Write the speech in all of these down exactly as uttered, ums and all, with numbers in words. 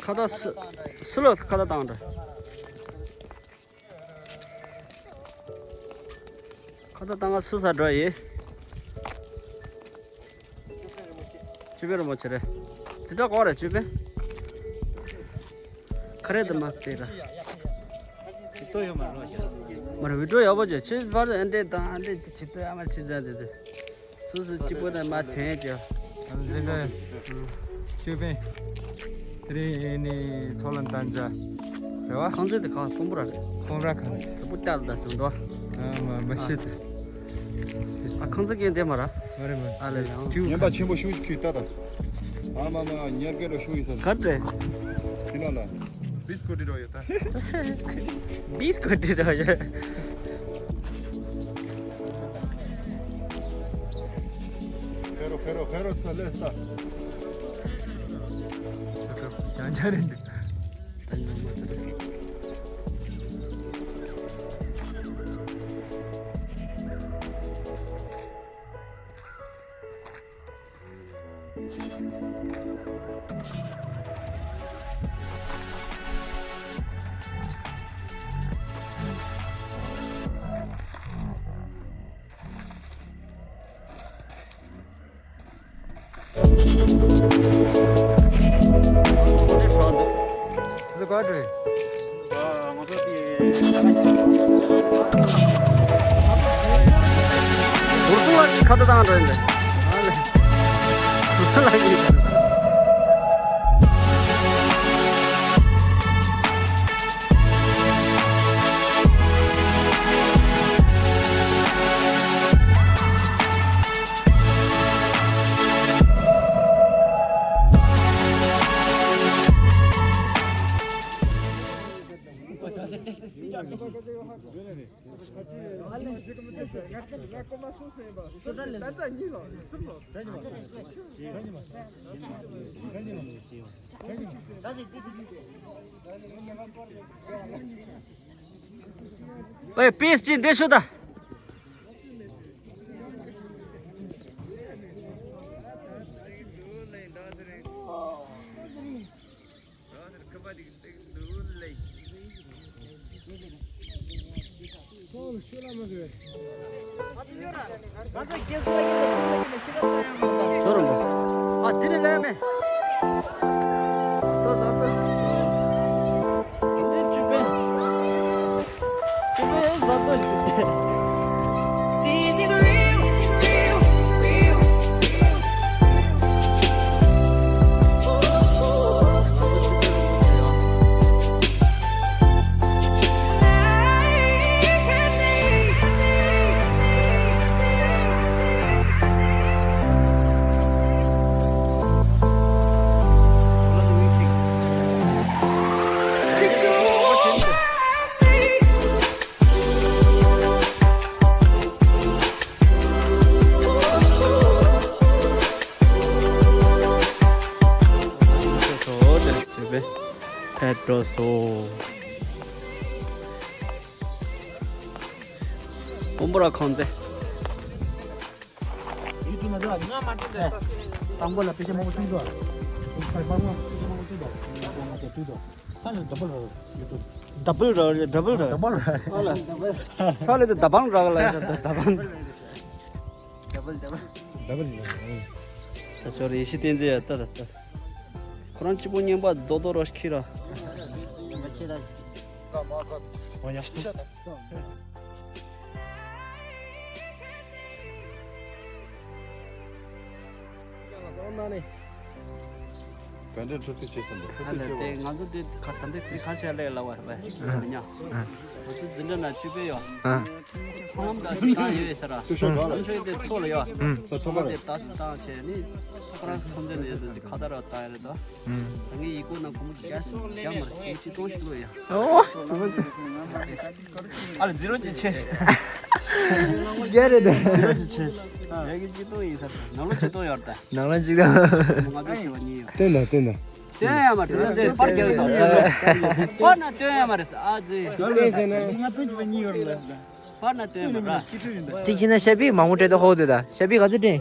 ཁ་བཏགས་སུ་སུ་ལ་ཁ་བཏགས་བཏང་འདྲ། ཁ་བཏགས་བཏང་ག་སུ་ས་འགྲོ་ཡི། ཅོད་པན་རིན་པོ་ཆེ་རེད། ཙི་ཏྲ་གོ་རེད་ཅོད་པན། ཁ་རེད་དུ་མ་བལྟས་ར། ཏོ་ཡོད་མ་རོ་ཞག་མ་རེད་བི་ཌིའོ་ཡག་པོ་བྱས་ཆེ་བར་ཨ་འདྲས་དང་ཨ་འདྲས་ཅི་ཏོ་ཡ་མ་ཅི་ཟ་འདྲས་དེ། སུ་སུ་གཅིག་པོ་དང་མ་དྲན་ཀྱང་། འཛིན་གྲྭ་ཅོད་པན། དེ་རིང་ནི་ཚོགས་ལ་འདང་རྒྱ་རེད་བ། ཁང་ཚན་དེ་གང་སྤོམ་པོ་ར་རེད། ཁོང་ར་ཁང་ཚན། གཟུགས་པོ་བསྐྱར་ལ་བྱུང་འདུག་ཨ་མ་མ་ཤེས་ཏེ། ཨ་ཁང་ཚན་གན་དེ་མ་ར། མ་རེད་མ་རེད། ཨ་ལས་ལས་ཨང་། ཉན་པ་ཆེན་པོ་ཤུགས་ཤིག་ཁྱོད་ལྟ་དང་། ཨ་མ་མ་ཉར་སྐད་རོ་ཤུགས་ཡིན་ས། ག་རེད། ཁྱི་ནང་ལ། བིས་ཀོ་ཏི་རོ་ཡོད་ད། བིས་ཀོ་ཏི་རོ་ཡོད། ཕེ་རོ་ཕེ་རོ་ཕེ་རོ་ཚ་ལེ་ས། ཡང་ཆ་རེད་འདུག་ཨེ་པིས་ཅི་འདི་ཤོད་ད། ཕེབས་འགྲོ་སོང་། སྤོམ་པོ་ར་ཁང་ཚན། དང་པོ་ལ་པེ་ཤ་མང་པོ་བཏུང་དོ། པར་པར་མང་པོ་བཏུང་དོ། ང་ཚོ་བཏུང་དོ། ས་ནས་ཌབ་བལ་ར་ཡོད་དོ། ཌབ་བལ་ར་ཌབ་བལ་ར། ཌབ་བལ་ར། ཨ་ལ། ས་ལ་དེ་ཌ་བང་ར་ག་ལ་ཡ་ཌ་བང་། ཌབ་བལ་ཌབ་བལ། ཌབ་བལ་ར། ད་ཅོ་རེ་ཡེ་ཤེས་བསྟན་འཛིན་ཡ་ལྟ་ད་ལྟ། ཁོ་རང་གཅིག་པོ་བརྙན་པ་རྡོག་རྡོག་ར་ཤི་ར། ང་ཆེ་ར། ཨོ་ཡ། བན་དེ་ཁྲུ་ཚིག་བྱེད་ཟིན་འདུག་ཨ་ལས་དེ་ང་ཚོ་དེ་ཁ་ད་འདི་དེ་ཁ་ཤས་ལས་ལ་བ་བས་མི་ཉག་ང་ཚོ་འཛིན་གྲྭ་ན་བཅུ་པའི་ཡོ། ཚང་ལམ་ད་བཏང་ཡོད་ས་ར། ཚང་ལམ་ཤོས་དེ་ཚོ་ལ་ཡོ། ཚང་མ་དེ་ཏཱ་སི་བཏང་བྱས་ནི་ཁོ་རང་ཚོ་ཁོང་ཚོ་ནས་དེ་ཁ་ད་ར་བཏང་ཡོད་རེད་དོ། ད་ངས་ཡིག་གོ་ན་ཁོང་ཚོ་རྒྱ་རྒྱ་མ་རེད་ཁོང་ཚོ་ཅི་གཏོང་ཞིག་ལོ་ཡ། ཨོ། ཙི་མ་ཙི། ཨ་ལ་ཛི་རོ་ཅི་ཆེ། རྒྱ་རེད་ད། ཛི་རོ་ཅི་ཆེ། རྒྱ་གི་ཅི་གཏོང་ཡིན་ས་ནང་ལོ་ཅི་གཏོང་ཡོད་ད། ནང་ལ་ཅི་གཏོང་། ང་ཚོ་ཞི་བ་གཉིས་ཡོད། སྟོན་ན་སྟོན་ན། སྟོན་ཡ་མ་དྲན་ན་དེ་པར་རྒྱག་ཡོད། པར་ན་སྟོན་ཡ་མ་རེད་ས་ཨ་ཙི། སྟོན་ཟེར་ན། ང་ཐུག་གི་པ་གཉིས་ཡོད་ལ། པར་ན་སྟོན་མ་ར། གཅིག་བྱས་ན་ཤ་པི་མང་པོ་སྤྲད་དོ་ཧོ་དེ་ད་ཤ་པི་ག་ཚོད་སྤྲད།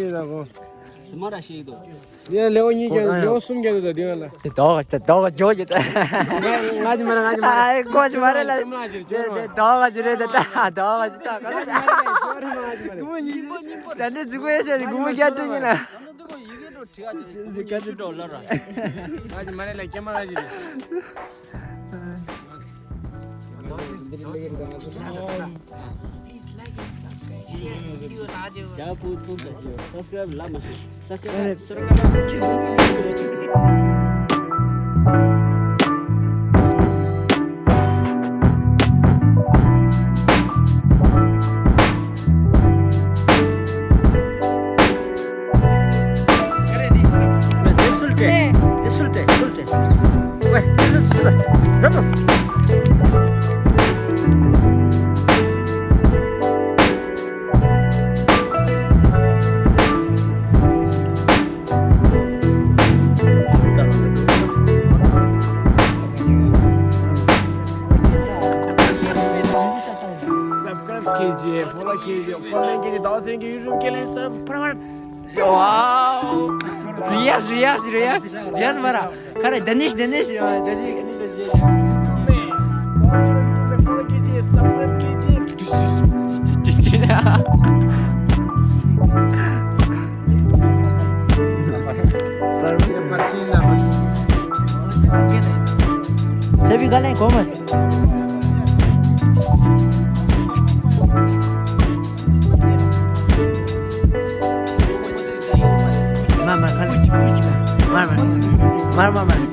ཡིན་ད་གོ། སི་མ་ར་ཤེས་དོ། ཡ་ལེའོ་གཉིས་ཀྱང་ལེའོ་གསུམ་ཀྱང་ཡོད་ད་དེ་ང་ལ། དོག་ཅི་དོག་ཅོ་ཅི། ང་ཅི་མ་རེད། ང་ཅི་མ་རེད། ཨ་ཁོ་ཅི་མ་རེད་ལ། དོག་ཅི་རེད་ད། དོག་ཅི་ད། ང་ཅི་མ་རེད། ད་ནི་ཟིག་པོ་ཡ་ཤ་ཟིག་གུ་མོ་རྒྱ་སྤྲོད་ཉིན་ལ། ང་ཅི་མ་རེད་ལ། ཀྱེ་མ་ང་ཅི་རེད། Subscribe ཀྱི་རྗེས། Follow ཀྱི་རྗེས། Comment ཀྱི་རྗེས། ཟླ་བ་ཚེ་རིང་གི་YouTube channel subscribe། Wow! Yes, yes, yes, yes, མ་ར། ཁ་ར་Danish, Danish, ཨ། Danish, Danish, Danish། YouTube ནས་ཟླ་བ་ཚེ་རིང་གི་YouTube ནས་Follow ཀྱི་རྗེས། Subscribe ཀྱི་རྗེས། ཚེ་བི་ག་ལེན་གོ་མ། མ་མ་ཁ་ལེན། མ་མ་མ་མ་མ།